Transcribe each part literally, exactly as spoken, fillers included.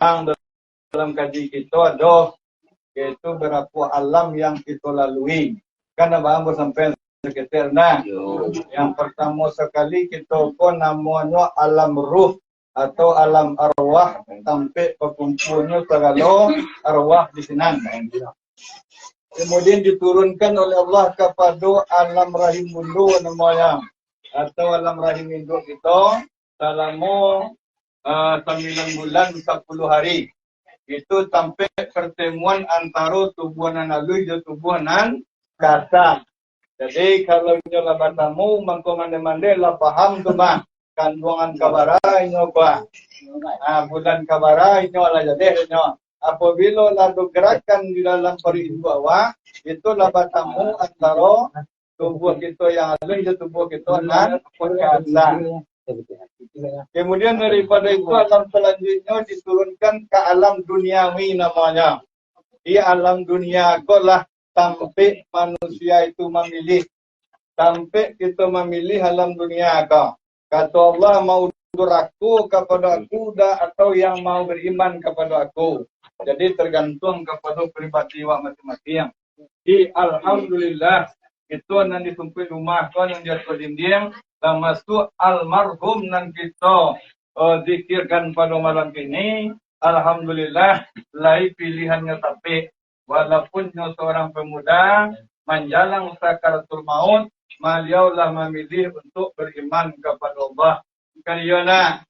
dalam kaji kito ado, yaitu barapo alam yang kito lalui. Kan abang basampai saketek nah. Yo. Yang partamo sakali kito ko namonyo alam ruh atau alam arwah, tampek bakumpulnyo sagalo arwah di sinan. Kemudian diturunkan oleh Allah kapado alam rahim bunda namonyo, atau alam rahim induak kito, salamo, eh, sambilan bulan sapuluah hari. Itu tampek partamuan antaro tubuah nan aluih jo tubuah nan kasa. Jadi, kalau inyo lah batamu, mangko mandeh-mandeh lah paham tu mah. Kanduangan ka bara inyo ba. Ah, bulan ka bara inyo lah jadi inyo. Apabilo lah ado garakan di dalam paruik induak awak, itu lah batamu antaro tubuah kito yang aluih jo tubuah kito nan kasa. Kemudian daripada itu, alam salanjuiknyo diturunkan ka alam duniawi namonyo. Di alam dunia ko lah tampek manusia itu mamilih. Tampek kito mamilih alam dunia ko. Kato Allah, mau durako kapado Aku dak, atau yang mau bariman kapado Aku. Jadi, tergantung kapado pribadi awak masing-masing. Di alhamdulillah, kito nan di sumpuik rumah ko, nan di ateh dindiang, tamasuak almarhum nan kito, eh, zikirkan pado malam kini, alhamdulillah, lai pilihannyo tapek. Walaupun nyo seorang pemuda, manjalang sakaratul maut, baliau lah mamilih untuk bariman kapado Allah. Kan iyo nak?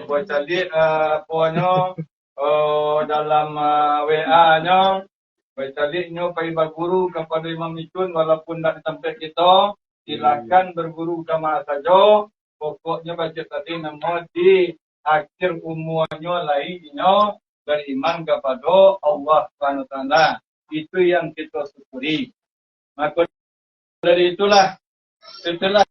Bacaliak, eh, aponyo, eh, dalam, eh, W A-nyo, bacaliak nyo pai baguru kapado Imam Icun, walaupun dak di tampek kito, silakan baguru ka ma sajo. Pokoknyo bacaliak tadi namo di akhir umuanyo lai inyo bariman kapado Allah Subhanahu Wa Taala. Itu yang kito syukuri. Mako dari itulah, setelah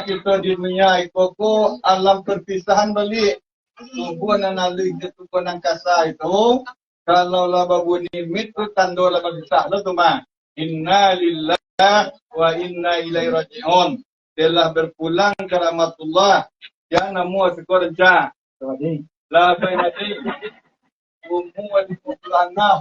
kito di dunia iko ko, alam perpisahan baliak. Tubuah nan aluih jo tubuah nan kasa itu, kalau lah babunyi mit tu, tando lah bapisah lo tu mah. Inna lillahi wa inna ilaihi raji'un. Telah berpulang ke rahmatullah. Jan namo siko renca. Lah pai mati. Umur lima puluh enam.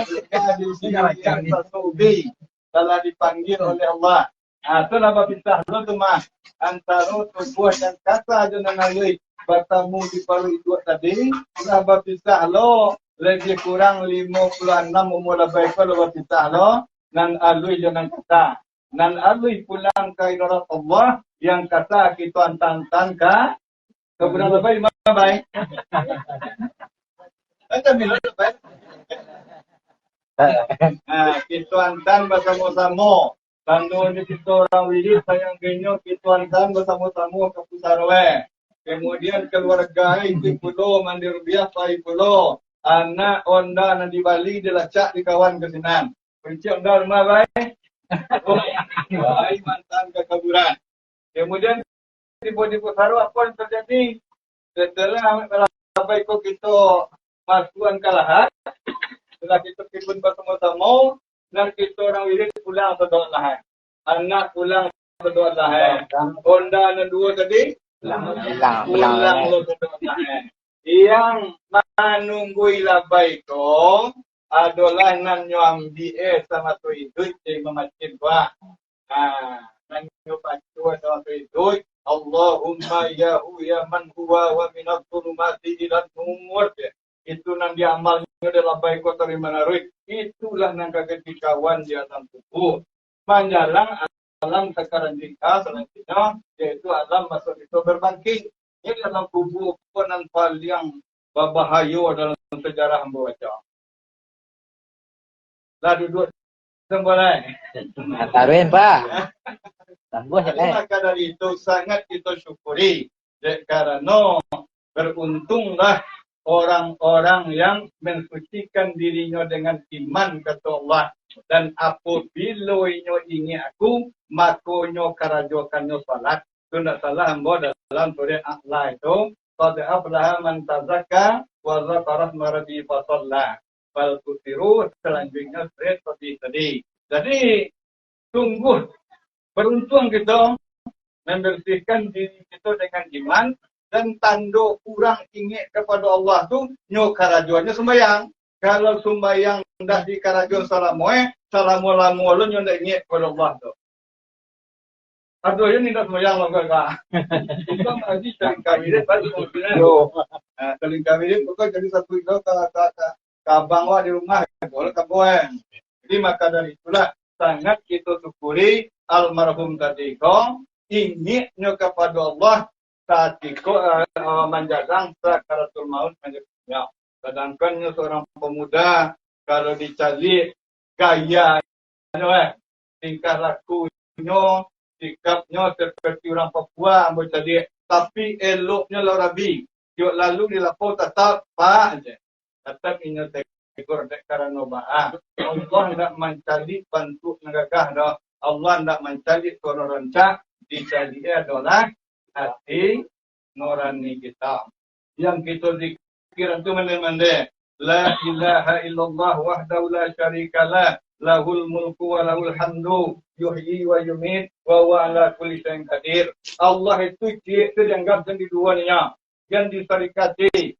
Sudah di sini, telah dipanggil oleh Allah. Ah, tu lah bapisah lo tu mah. Antaro tubuah nan kasa jo nan aluih batamu di paruik induak tadi, lah bapisah lo. Lebih kurang lima puluh enam umur lah pai ko lah bapisah lo. Nan aluih jo nan kasa. Nan aluih pulang ka hadarat Allah, yang kasa kito antan-antan ka, ka pulang labai, ma bai. Macam ni, labai. Ah, kito antan basamo-samo. Tandonyo kito urang wirid, sayang genyo kito antan basamo-samo ka pusaro, eh. Kemudian keluarga itu pulo, mandi rubiah pai pulo. Anak onda nan dibali dilacak di kawan ka sinan. Kunci onda rumah, bai. Bai, mantan ka kuburan. Kemudian tibo-tibo saro, apo yang terjadi? Setelah labai ko kito masuakan ka lahat, setelah kito timbun basamo-samo, nan kito urang wirid pulang sadoalahan. Anak pulang sadoalahan. Onda nan duo tadi? Pulang, pulang, pulang lo sadoalahan. Yang manunggu labai ko adolah nan nyo ambiak, eh, samaso iduik, cek mamacin, bah. Nah, nan nyo baco dalam iduik, Allahumma ya hu ya man huwa wa minadh dhulumati ilan nur. Itu nan diamalnyo dalam labai ko taruih manaruih. Itulah nan ka jadi kawan di alam kubur. Manjalang alam sakaranjika salanjuiknyo, yaitu alam masuak kito berbangkik. Ini alam kubur ko nan paliang babahayo dalam sejarah ambo baco. Lah duduak sambalai. Taruih, Pak. Tangguh, eh. Maka dari itu, sangat kita syukuri, dek karano beruntunglah orang-orang yang mensucikan dirinyo dengan iman, kato Allah. Dan apabilo inyo ingek Aku, mako inyo karajokannyo salat. Tu ndak salah ambo dalam surah A'la itu, "Qad aflaha man tazakka wa dzakara isma rabbihi fa shalla." Fal tusiru, salanjuiknyo surah Taubah tadi. Jadi, sungguh beruntung kito membersihkan diri kito dengan iman, Dan tando urang ingek kapado Allah tu, nyo karajonyo sumbayang. Kalau sumbayang ndak dikarajoan salamo, eh, salamo-lamo lo nyo ndak ingek kapado Allah tu. Aduh, ini ndak sumbayang lo, Kak. Itu ngaji saling kawin, baru maksudnya. Yo. Nah, saling kawin, pokok jadi satu itu ka, ka, ka, ka abang wak di rumah, boleh ka boy. Jadi, maka dari itulah, sangat kita syukuri almarhum tadi ko, ingeknyo kapado Allah, satiko, eh, eh, manjalang sakaratul maut manjadi dunia. Sadangkan nyo seorang pemuda, kalau dicaliak gayanyo, eh, tingkah lakunyo, sikapnyo seperti urang Papua, ambo caliak. Tapi eloknyo lah rabi. Tiok lalu di lapau tatap, Pak, je. Tatap inyo tegur dek karano baa. Allah ndak mancaliak bantuak nan gagah doh. Allah ndak mancaliak suaro rancak, dicaliak adolah hati nurani kita. Yang kita zikir tu mande-mande, "La ilaha illallah wahdahu la syarikalah, lahul mulku wa lahul hamdu, yuhyi wa yumit, wa huwa ala kulli syai'in qadir." Allah itu ciek tu dianggap sendiri duo ninya, yang disarikati.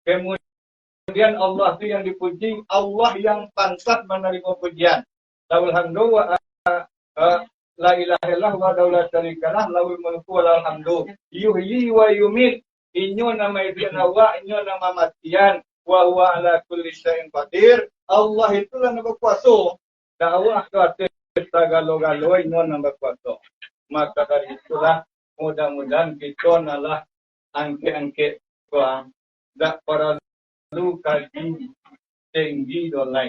Kemudian Allah tu yang dipuji, Allah yang pantas manarimo pujian. Lahul hamdu wa, eh, la ilaha illallah wahdahu la syarikalah, lahul mulku wa lahul hamdu. Yuhyi wa yumit. Inyo nan maiduikan awak, inyo nan mamatian. Wa huwa ala kulli syai'in qadir. Allah itulah nan bakuaso. Dakwah tu ateh sagalo-galo, inyo nan bakuaso. Maka dari itulah, mudah-mudahan kito nan lah angkek-angkek tu, ah, dak paralu kaji tinggi doh lai.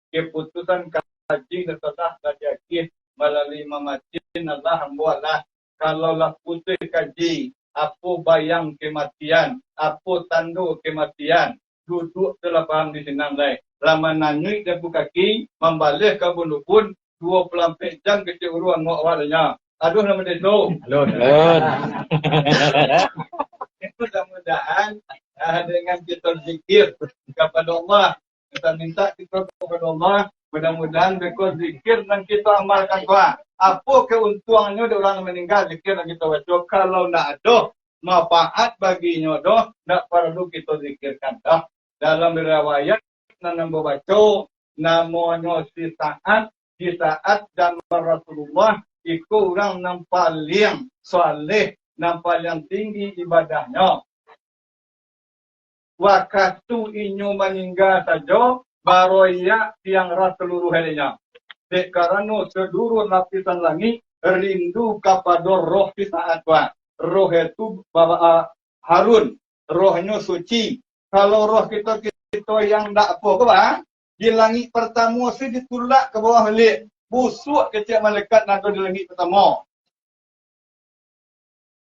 Keputusan kaji nan lah tajadi malalui Imam Masin, alah ambo alah. Kalau lah putuih kaji, apo bayang kematian, apo tando kematian, duduak tu lah paham di sinan lai. Lah mananyuik di abu kaki, mambaleh ka ubun-ubun, duo puluah ampek jam kecek urang ngok awak lah nyo. Aduh, nama dia tu. Alun. Alun. Mudah-mudahan, ah, dengan kita zikir kepada Allah, kita minta kita kepada Allah, mudah-mudahan beko zikir nan kita amalkan tu, ah, apo keuntungannya dari urang nan maningga zikir nan kita baca, kalau ndak ado manfaat baginyo doh, ndak paralu kita zikirkan dah. Dalam riwayat nan ambo baco, namonyo si Sa'ad, di saat zaman Rasulullah, iko urang nan paliang saleh, nan paliang tinggi ibadahnyo. Wakatu inyo maningga sajo, baroyak tiang ras saluruah elenyo. Dek karano saluruah lapisan langik rindu kapado roh si Sa'ad tu. Roh itu bawa, ah, harun, rohnyo suci. Kalau roh kito-kito yang ndak apo ko, bah, di langik partamo se ditulak ka bawah baliak. Busuak kecek malaikat nan ado di langik partamo.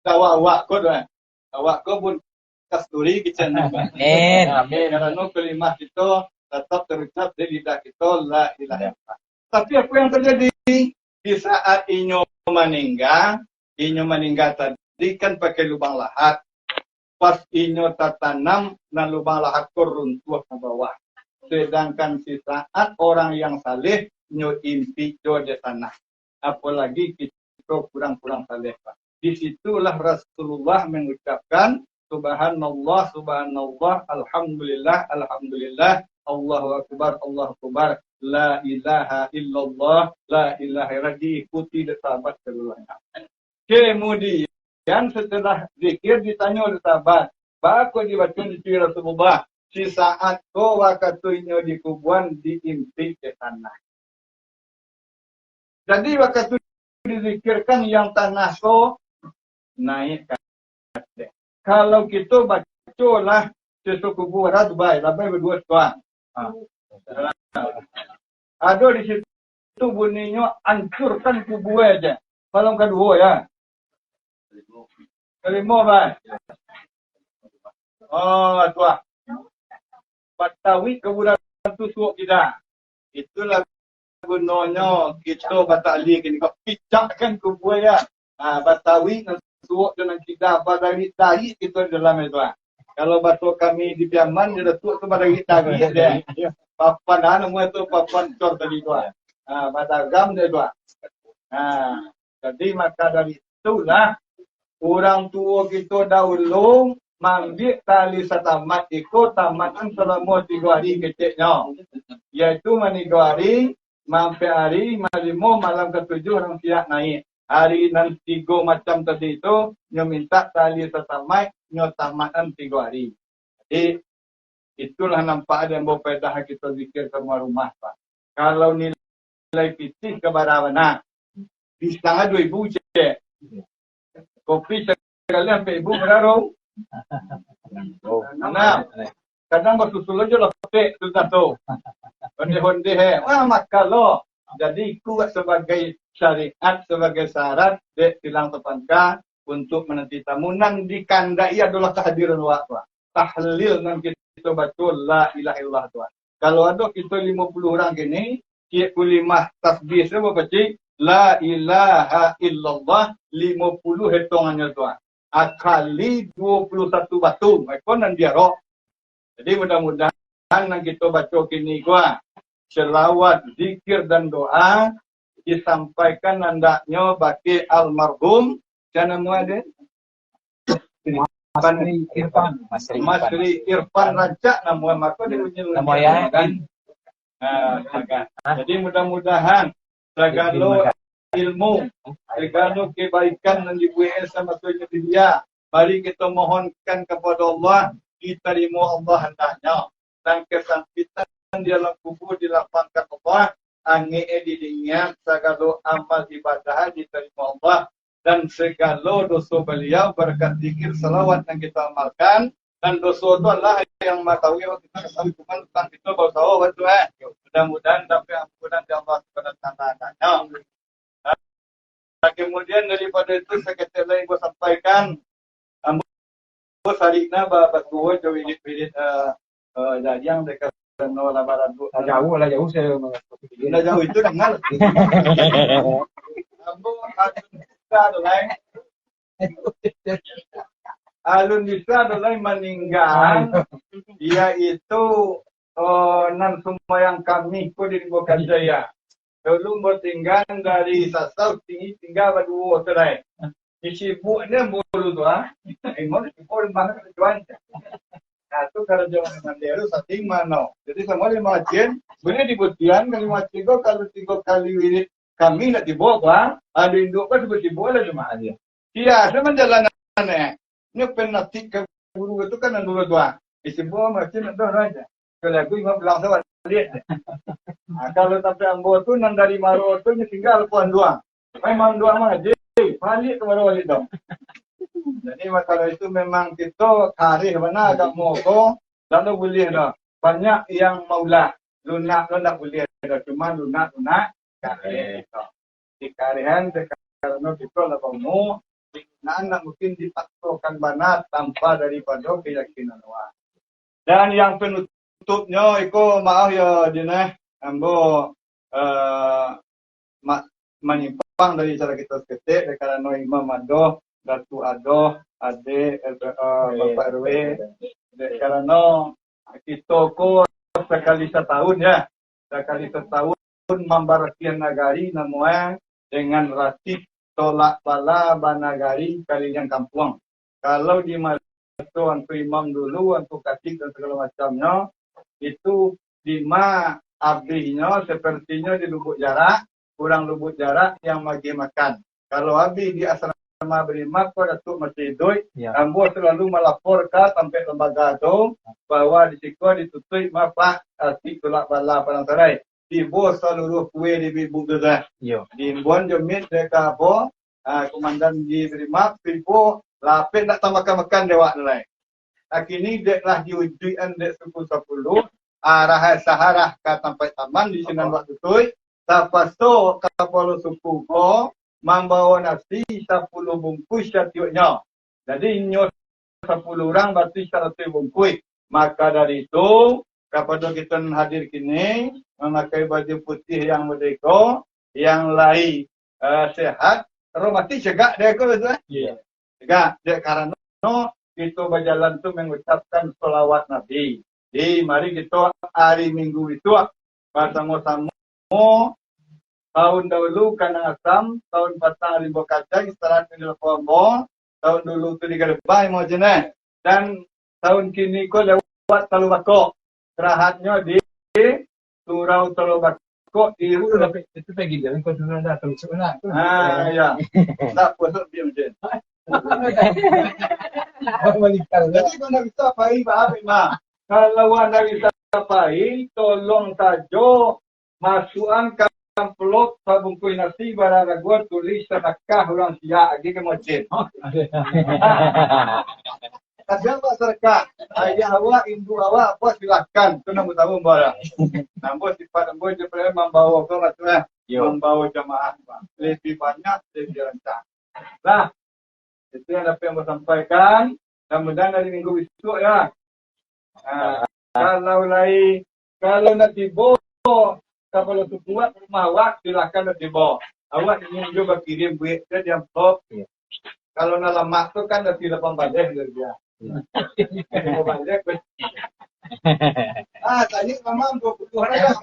Awak-awak ko tu, eh. Awak ko pun kasturi kecek nan, bah. Amin. Amin. Karano kalimah kito tatap tarucap di lidah kito, la ilaha illallah. Tapi apo yang tajadi? Di saat inyo maningga, inyo maningga tadi kan pakai lubang lahat. Pas inyo tatanam, nan lubang lahat ko runtuah ka bawah. Sedangkan si Sa'ad orang yang saleh, nyo impik jo di tanah. Apolagi kito kurang-kurang saleh, Pak. Di situlah Rasulullah mengucapkan, "Subhanallah, subhanallah, alhamdulillah, alhamdulillah, Allahu akbar, Allahu akbar, la ilaha illallah, la ilaha illallah," diikuti dek sahabat saluruahnya. Kemudian setelah zikir ditanyo dek sahabat, "Baa kok dibaco di Rasulullah?" Si Sa'ad ko wakatu inyo dikubuan diimpik ka tanah. Jadi, wakatu dizikirkan, yang tanah ko naik ka ateh. Kalau kito baco lah, sesuku kubua lah tu, bai, labai baduo suah. Ha. Ado di situ bunyinyo, "Ancurkan kubua aja." Malam kaduo, ya. Kalimo, bai. Oh, tuah. Batawi kuburan tu suok kida. Itulah gunonyo kito batakli kini ko, picakkan kubua, ya. Ha, batawi nan suok jo nan kida, badarik-darik kito di dalam itu, ha. Kalau baso kami di Piaman, di Datuak tu badarik-darik deh. Papan, ha, namo itu papan cor tadi tu, ha. Ha, badagam deh tu, ha. Ha, jadi maka dari itulah urang tuo kito dahulu maambiak tali satamat iko, tamat kan salamo tigo ari keceknyo, yaitu manigo ari, maampek ari, malimo, malam katujuah urang siap naiak. Ari nan tigo macam tadi tu, nyo mintak tali satamat, nyo tamat kan tigo ari. Jadi, itulah nampak dek ambo paedah kito zikir ka rumah-rumah, Pak. Kalau nilai pitih ka bara bana, pisang duo ribu cek. Kopi sakali ampek ribu bara. Nah, kadang basusul aja lah petik tu satu. Ondeh-ondeh, eh. Wah, maka lo. Jadi, kuat sabagai syariat, sabagai syarat, dek silang sapangka untuk mananti tamu. Nan dikandaki adolah kehadiran awak tu. Tahlil nan kito baco, la ilaha illallah tu. Kalau ado kito limo puluah urang kini, ciek kulimah tasbih tu bapacik, la ilaha illallah, limo puluah etongannyo tu. Akali duo puluah satu batu, iko nan diarok. Jadi, mudah-mudahan nan kito baco kini ko, ah, selawat, zikir, dan doa disampaikan andaknyo bagi almarhum, siapa namo dia? Masri Irfan. Masri Irfan. Masri Irfan rancak namo, mako dia punya namo ya kan. Nah, kan. Jadi, mudah-mudahan sagalo ilmu, sagalo kebaikan nan dibuek sama tu dia, mari kito mohonkan kapado Allah, ditarimo Allah andaknyo. Dan kasampitan di alam kubur dilapangkan Allah, angek didingian, sagalo amal ibadah ditarimo Allah, dan sagalo doso baliau barakat zikir salawat nan kito amalkan, dan doso tu Allah yang mangatahui, waktu itu hukuman tentang kito bausaho, betul, eh? Mudah-mudahan dapat ampunan di Allah Subhanahu wa Taala. Nah, kemudian daripada itu, saketek lai ambo sampaikan, ambo sarikna ba-, batuo jo wirid-wirid, eh, eh, jariang dek karano lah baraduk. Lah jauh, lah jauh saya. Lah jauh itu dengar. Ambo alun bisa tu lai. Alun bisa tu lai maningga, yaitu, eh, nan sumbayang kami ko di Bukajaya. Dulu batinggan dari Sasau, tinggi tingga baduo tu lai. Di sibuk ni bulu tu, ah. Imam sibuk rumah tuan. Nah, tu kalau jangan mandi tu, sating mano. Jadi, sama lima cin, boleh dibuktian, kalau lima cin ko, kalau tiga kali wirid kami nak tibo, apa? Ada induk kan tibo-tibo lah cuma aja. Iya, saya menjalankan, eh. Ini penatik ke guru itu kan dulu tu, ah. Di sibuk macam nak dah aja. Kalau aku imam bilang saya balik. Nah, kalau sampai ambo tu, nan dari Maro tu, ni tinggal puan dua. Memang dua mah, jadi balik tu baru balik dong. Jadi, masalah itu memang kito karih bana agak moko, lalu boleh dah. Banyak yang maulah, lunak tu ndak boleh dah, cuma lunak-lunak karih. Dikarihan, karano kito lah bangun, di lunak nak mungkin dipaksokan bana tanpa daripada keyakinan awak. Dan yang penutupnyo, iko maaf yo, Dinah, ambo, eh, ma-, manyimpang dari cara kito saketek, dek karano imam ado, datu ado, adek, eh, eh, bapak R W, dek karano kito ko sakali satahun, ya, sakali satahun mambarasiahan nagari, namonyo dengan ratih tolak bala banagari kaliliang kampuang. Kalau di maso Angku Imam dulu, Angku Katik dan sagalo macamnyo, itu dima abihnyo sepertinyo di Lubuk Jarak, urang Lubuk Jarak yang magih makan. Kalau abih di asrama Berima ko Datuk masih iduik, ya, ambo selalu malapor ka sampai lembaga tu, bahwa di siko ditutuik mah Pak Katik Tolak Bala Padang Sarai. Tibo saluruh kue di bibuk tu dah. Iyo. Diimbauan jo mit dek ka apo, ah, komandan di Berima, tibo lapeh ndak tamakan-makan dek awak tu lai. Kini dek lah diujuikan dek suku sapuluah, arah saharah ka tampek taman di sinan waktu tu, tapaso kapalo suku ko mambawa nasi sapuluah bungkuih satioknyo. Jadi, inyo sapuluah urang barati saratuih bungkuih. Maka dari itu, kapado kito nan hadir kini, mamakai baju putih yang merdeka, yang lai, eh, sehat, roh mati cegak dek aku tu, eh. Iya. Cegak, dek karano kito bajalan tu mangucapkan salawat Nabi. Jadi, mari kito ari Minggu itu, basamo-samo tahun dahulu Kanang Asam, tahun patang Rimbo Kacang, istirahat di Labuan Ambo, Tahun dulu tu di Gerbang, Mang Ucin, eh. Dan tahun kini ko lewat Talua Bakok. Karahatnyo di Surau Talua Bakok di... Itu dah, itu pergi dia, kau sudah dah terus nak. Ah, ya. Tak puas dia macam. Jadi, kalau nak bisa pai, bah, memang. Kalau anda bisa pai, tolong sajo masuakan amplop sabungkuih nasi, barang rago, tulih sadakah urang Siak, agi ka Mang Ucin. Kadang buat sadakah, ayah awak, induak awak, apo, silakan. Tu nan utamo, barang. Namo sifat ambo je, pernah mambawa ke, maksudnya, yo, mambawa jamaah, Pak. Lebih banyak, lebih rancak. Nah, itu yang dapat ambo sampaikan. Mudah-mudahan dari minggu besok, ya. Nah, kalau lai, kalau nak tibo kapalo suku awak ka rumah awak, silakan nak tibo. Awak ingin jo bakirim duit, dia di amplop. Iya. Kalau nak lamak tu kan nanti lapan baleh dari dia. Iya. Lima baleh, ah, tadi memang dua puluh orang.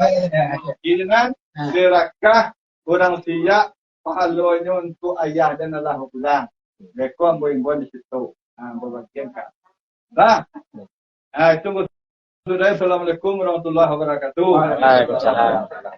Jadi kan, sadakah urang Siak, pahalonyo untuk ayah dan almarhum pulang. Mereka ambo imbau di situ. Ha, ambo bagian ka. Nah, ha, itu sudah. Assalamualaikum warahmatullahi wabarakatuh. Waalaikumsalam.